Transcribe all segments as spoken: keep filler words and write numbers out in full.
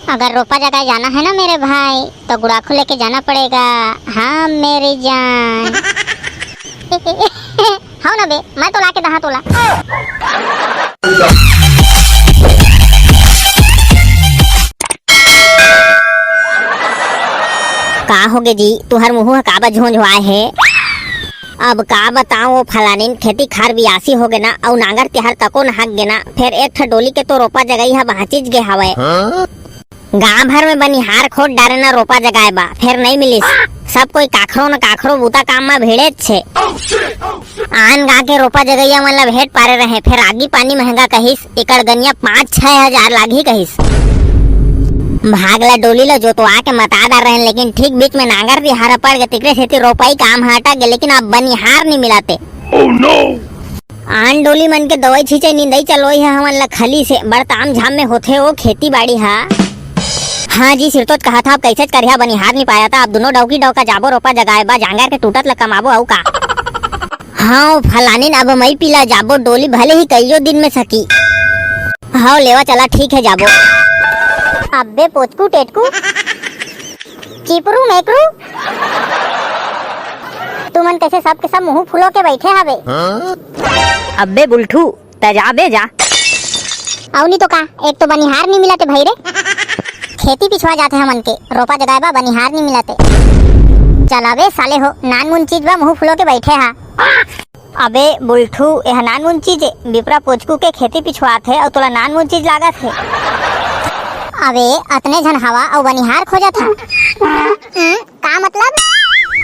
अगर रोपा जगाए जाना है ना मेरे भाई, तो गुड़ाखू लेके जाना पड़ेगा। हाँ मेरी जान। हव ना बे, मैं तो लाके दहा तोला। का होगे जी, तुहर मुंह ह काबर झोंझोआए हे? अब का बताओ, वो फलानिन खेती खार बियासी होगे ना, अउ नांगर तिहार तको नहाक गे ना, फेर एक ठा डोली के तो रोपा जगई ह बांचिच गे हवय। गांव भर में बनिहार खोज डारे ना रोपा जगाए बा, फेर नइ मिलिस। सब कोई काखरो न काखरो बूता काम म भिड़ेच छे। आन गांव के रोपा जगइया मन ला भेंट पारे रहे, फेर आगी पानी महंगा कहिस, एकड़ गनिया पाँच छह हजार लागही कहिस। भाग ला डोली ला जोतवा के मता डार रहेन, लेकिन ठीक बीच में नांगर तिहार पड़ गे, तिकरे सेती रोपई काम ह अटक गे, लेकिन अब बनिहार नी मिलाते। आन डोली मन के दवई छिंचई निंदई चलोई ह हमन ल खली से बड़ ताम झाम में होथे ओ खेती बाड़ी ह। हाँ जी, सिरतोच कहा था, अब कैसेच करिहा बनिहार नी पाया था, अब दुनो डौकी डौका जाबो रोपा जगाए बा, जांगर के टूटत ल कमाबो अउ का। हाँ, फलानिन अब मई पीला जाबो डोली भले ही कइयो दिन में सकी। हाँ लेवा चला, ठीक है जाबो। अब्बे पोचकू टेटकू, चिपरू मेकरू, तुमन कैसे सब के सब मुंह फुलो के बैठे हवे? अब्बे बुल्ठू, तै जा बे, जा। अउ नी तो का, एक तो बनिहार नी मिलते भाई रे, खेती पिछवा जाथे हमन के, रोपा जगाए बा बनिहार नी मिलते। चला बे साले हो, नानमुन चीज बा मुंह फुलो के बैठे हा। अबे बुल्ठू, एह नानमुन चीज ए, बिपरा पोचकू के खेती पिछवात हे अउ तोला नानमुन चीज लागत हे। अबे अतने झन हवा अउ बनिहार खोजत हा। हम्म, का मतलब?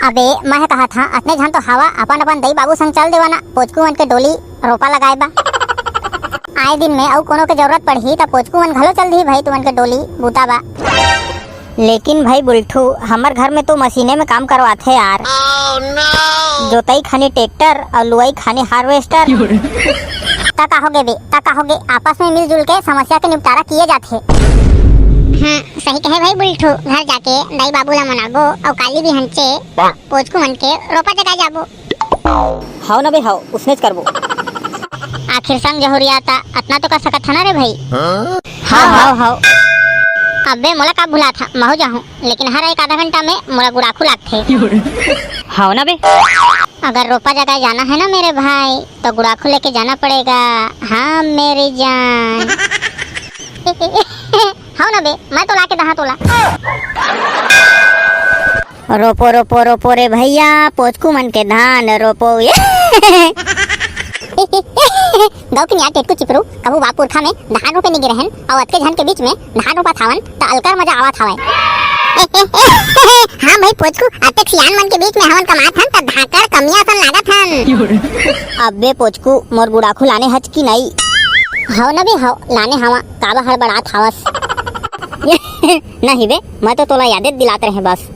अबे, मैं कहत हां, अतने झन तो हवा, अपन अपन दई बाबू संग चल देवा ना, पोचकू मन के डोली रोपा लगाए बा। आए दिन में अउ कोनो के जरूरत पड़ही, त पोचकू मन घलो चल दिही भाई, तुमन के डोली बूता बा। लेकिन भाई बुल्ठू, हमर घर में तो मशीने में काम करवाथे यार। जोतई खानी ट्रैक्टर अउ लुआई खानी हार्वेस्टर। त का होगे बे, त का होगे, आपस में मिलजुल के समस्या के निपटारा किए जाथे। हां, सही कहे भाई बुल्ठू, घर जाके दाई बाबू ला मनाबो अउ काली बिहनचे पोचकू मन के रोपा जगा जाबो। हव न बे हव, उसनेच करबो। आखिर संग जहुरिया ता अतना तो कर सकत हना रे भाई। हव, हव, हव। अबे मोला का भुलात हा, महू जाहूं, लेकिन हर एक आधा घंटा में मोला गुड़ाखू लागथे। हव न बे। अगर रोपा जगाए जाना है ना मेरे भाई, तो गुड़ाखू लेके जाना पड़ेगा। हाँ मेरी जान। हव न बे, मैं तो लाके दहा तोला। रोपो, रोपो, रोपो रे भैया, पोचकू मन के धान रोपो। ये गौकिन यार टेटकू चिपरू, कभू बाप पुरखा में धान रोपे नहीं गे रहन, अउ अतके झन के बीच में धान रोपा थावन, त अलकर मजा आवा थावय। हाँ भाई पोचकू, अतेक सियान मन के बीच में हमन कमात हन, त धाकड़ कमिया सन लागत हन। अबे पोचकू, मोर गुड़ाखू लाने हच कि नई? हव न बे हव, लाने हवा, काबर हड़बड़ात हवस? नहीं बे, मैं तो तोला यादे दिलात रहे बस।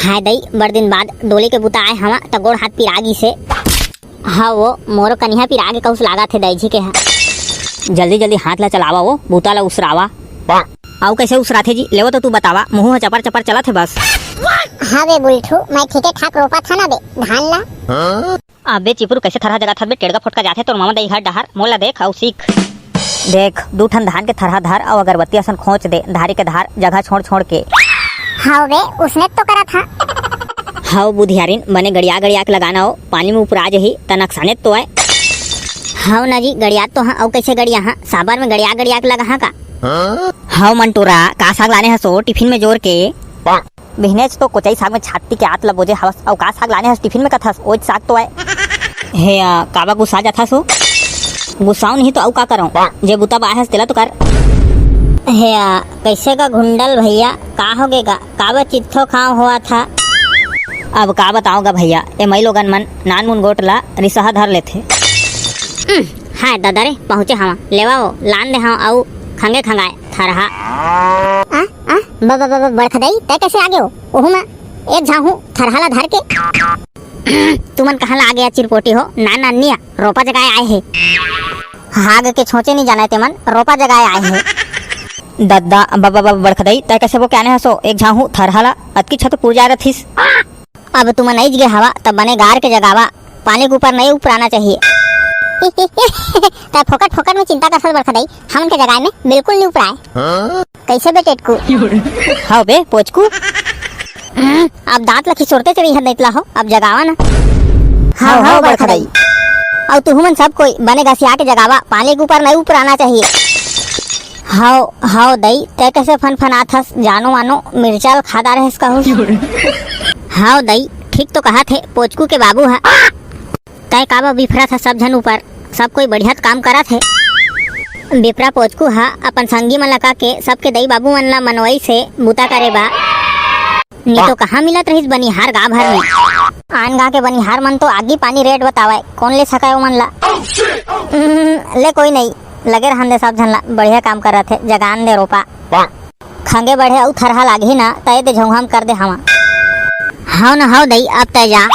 हाय दई, बड़ दिन बाद डोली के बुता आए हवा, त गोड़ हाथ पिरा गिसे। हाँ वो, मोरो कनिहा पिरा गे कहूस लागत हे दई जी के हा। जल्दी जल्दी हाथ ला चलावा वो, बुता ला उसरावा। अउ कैसे उसराथे जी, लेवो तो तू बतावा, मुंह ह चपर चपर चलत हे बस। हाँ बे बुल्ठू, मैं ठीके ठाक रोपा था ना बे, धान ला। अबे चिपरू, कैसे थरहा जगाथस बे? टेड़गा फोटका जाथे तोर मामा दई घर डहर, मोला देख अउ सीख। देख, दू ठन धान के थरहा धर अउ अगरबत्ती असन खोंच दे, धारी के धार जगह छोड़ छोड़ के। हव बे, उसने तो करत हा। हव बुधियारिन, बने गड़िया गड़िया के लगाना हो, पानी में उपरा जही, त नकसाने तो आय। हव ना जी, गड़िया तो हाँ, अउ कैसे गड़िया हाँ, साबर में गड़िया गड़िया के लगा हाँ का? हव मंटूरा, का साग लाने हसो टिफिन में जोर के? बिहनेच तो कोचई साग में छाती के आत ल बोजे हवस, अउ का साग लाने हस टिफिन में कथस, ओच साग तो आय। हे, आ, काबा गुस्सा जाथस हो? गुस्साओ नहीं तो अउ का करंव? जे बुता बाय हस तेला तो कर। हे, आ, कैसे का घुंडल भैया, का हो गे गा? काबा चित्थो खाव होवत हा? अब का बताओ गा भैया, ए मई लोगन मन नानमुन गोठ ला रिसहा धर लेथे। उम, हाय दादा रे, पहुँचे हवा, लेवा वो, लान दे हवा, अउ खंगे खंगाए, थरहा। आ, आ, ब-, ब-, ब-, ब-, बड़खदई, तै कैसे आगे हो? ओहू में एक झांहू थरहा ला धर के। तुमन कहाँ ला आगे या चिरपोटी हो? ना, ना, निया, रोपा जगाए आए हे। हाग के छोचे नहीं जाना तेमन, रोपा जगाए आए हे। दद्दा, ब-, ब-, ब-, बड़खदई, तै कैसे वो क्या नहीं हसो? एक झांहू थरहा ला, अतकी छत पुर जा रथिस। अब तुमन अइच गे हवा, त बने गार के जगावा, पानी के ऊपर नहीं उपराना चाहिए। तै फोकट फोकट में चिंता करथस बड़का दाई, हमन के जगाए में बिल्कुल नहीं उपराय। कइसे बे टेटकू? हव बे पोचकू। हम्म, अब दांत ल खिसोरते चुरई हर दैतला हो, अब जगावा ना। हव, हव, बड़का दाई। अउ तुहू मन सब कोई बने गसिया के जगावा, पानी के ऊपर नहीं उपराना चाहिए। हव, हव दई, तै कइसे फनफनात हस, जानो मानो मिर्चा ल खा डारे हस कहूं। हव दई, ठीक तो कहत हे पोचकू के बाबू ह। तै काबर बिफरत ह सब झन ऊपर, सब कोई बढ़िया काम करत हे। बिपरा पोचकू ह अपन संगी मन ला के सबके दई बाबू मन ला मनवई से बूता करे बा। नी तो कहाँ मिलत रहिस बनिहार गांव भर में। आन गांव के बनिहार मन तो आगी पानी रेट बतावय, कौन ले सकय ओमन ला। हम्म, ले कोई नहीं, लगे रहन दे सब झन ला, बढ़िया काम करत हे, जगान दे रोपा। खंगे बढ़े अउ थरहा लागही ना, तय दे झौंघाम कर दे हवा। हव न हव दई, अब तय जा।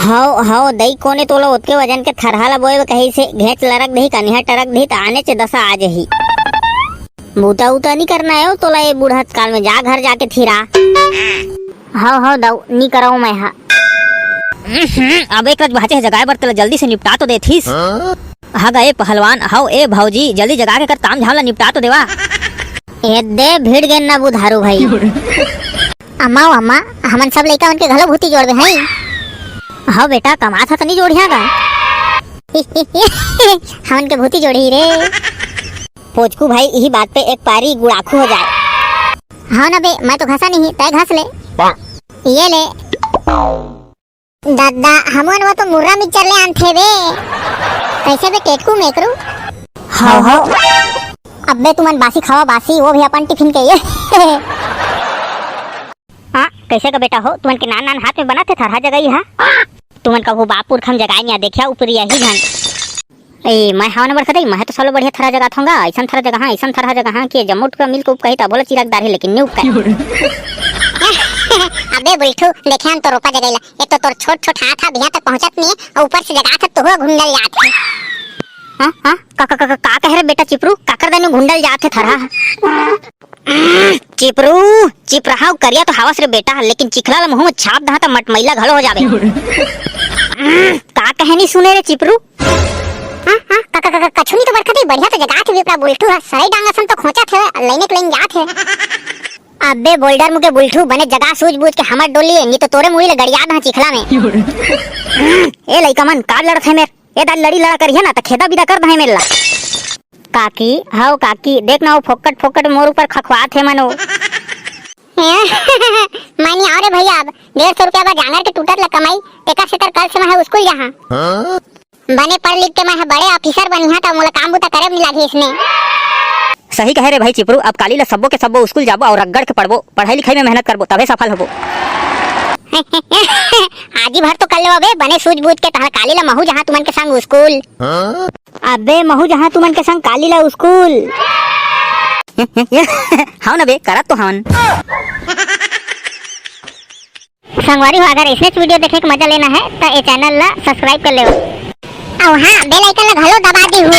हव, हव दई, कोने तोला ओतके वजन के थरहा ला बोए कही से घेंच लरक दही, कनिहा टरक दही, त आने चे दशा आ जही। बूता उता नी करना है तोला ये बूढ़त काल में, जा घर जाके थिरा। हव, हव दऊ, नी करव मैं हा। उहुं, अब एक रज बाचे हे जगाए बर, तेला जल्दी से निपटा तो देथिस। ह गा ए पहलवान, हव ए भौजी, जल्दी जगा के कर ताम झाम ला निपटा तो देवा। ए दे भिड़ गेन ना बुधारू भाई। अम्मा ओ अम्मा, हमन सब लइका मन के घलो भूती जोड़बे हई। हव बेटा, कमात ह त नी जोड़िया गा। हमन के भूती जोड़ही रे। पोचकू भाई, इही बात पे एक पारी गुड़ाखू हो जाए। हव ना बे, मैं तो घसा नहीं, तय घस ले। ये ले। दादा, हमन वो तो मुर्रा मिक्सचर ले आनथे बे। कैसे बे टेटकू मेकरू? हव, हव। अब्बे तुमन बासी खावा बासी, वो भी अपन टिफिन के ये। हाँ, कैसे का बेटा हो, तुमन के नान नान हाथ में बनाथे थरहा जगई हा। तुमन कभू बाप पुरखा म जगाए निया देखिया ऊपरी यही झन। ए, मैं हवा न बरखा दई, मैं तो सबले बढ़िया थरहा जगाथों गा, ऐसन थरहा जगह, ऐसन थरहा जगह कि जम्मो टुकड़ा मिल के उपकही त बोला चिरक डारही, लेकिन नी उपकाय। अबे बुलठू, देखे हन तो रोपा जगैला, एक तो तोर छोट छोट हाथ हा बिहां तक पहुंचत नहीं है, और ऊपर से जगात है तो हुआ घुंडल जात है। हाँ, हाँ, का, का, का, का, का कहे रे बेटा चिपरू, काकर दानी घुंडल जात है थरहा? चिपरू, चिपरहा करिया तो हावस रे बेटा, लेकिन चिखला ल मुंह में छाप दहा त मटमैला घलो हो जाबे। का कहे नी सुने रे चिपरू? हाँ, हाँ, का, का, का, का, कछु नहीं तो बरखा दे, बढ़िया तो जगात है बेपरा बुलठू है, सरई डांग असन तो खोंचत है, लेने के लेने जात है। अबे बोल्डर मुके बुलठू, बने जगा सूझ बूझ के हमर डोली है, नी तो तोरे मुड़ी ले गड़िया दहा चिखला में। ए लइका मन, का लड़त है मेर? ए दाई लड़ी लड़ा करिहे ना, त खेदा बिदा कर दहे मेर ला। काकी, हव काकी, देख ना वो फोकट फोकट मोर ऊपर खखवात है मनो। मैं नी आव रे भैया, अब डेढ़ सौ रुपया बर जांगर के टूटत ला कमाई, तेकर से तर कल से मैं स्कूल जाहां। बने पढ़ लिख के मैं ह बड़े ऑफिसर बनिहा त मोला काम बुता करे नी लागही इसने। सही कहे रे भाई चिपरू, अब काली ला सब्बो के सब्बो स्कूल जाबो और रगड़ के पढ़बो, पढ़ाई लिखाई में मेहनत करबो तभे सफल होबो। आजी भर तो कर लेवा बे, बने सूझ बूझ के तहल काली ला महू जाहां तुमन के संग स्कूल। अबे महू जाहां तुमन के संग काली ला स्कूल। हव न बे, करत तो हवन। संगवारी हो, अगर इसने वीडियो देखे के मजा लेना है तो ये चैनल ला सब्सक्राइब कर लेवा। और हाँ, बेल आइकन ला घलो दबा दी हूँ।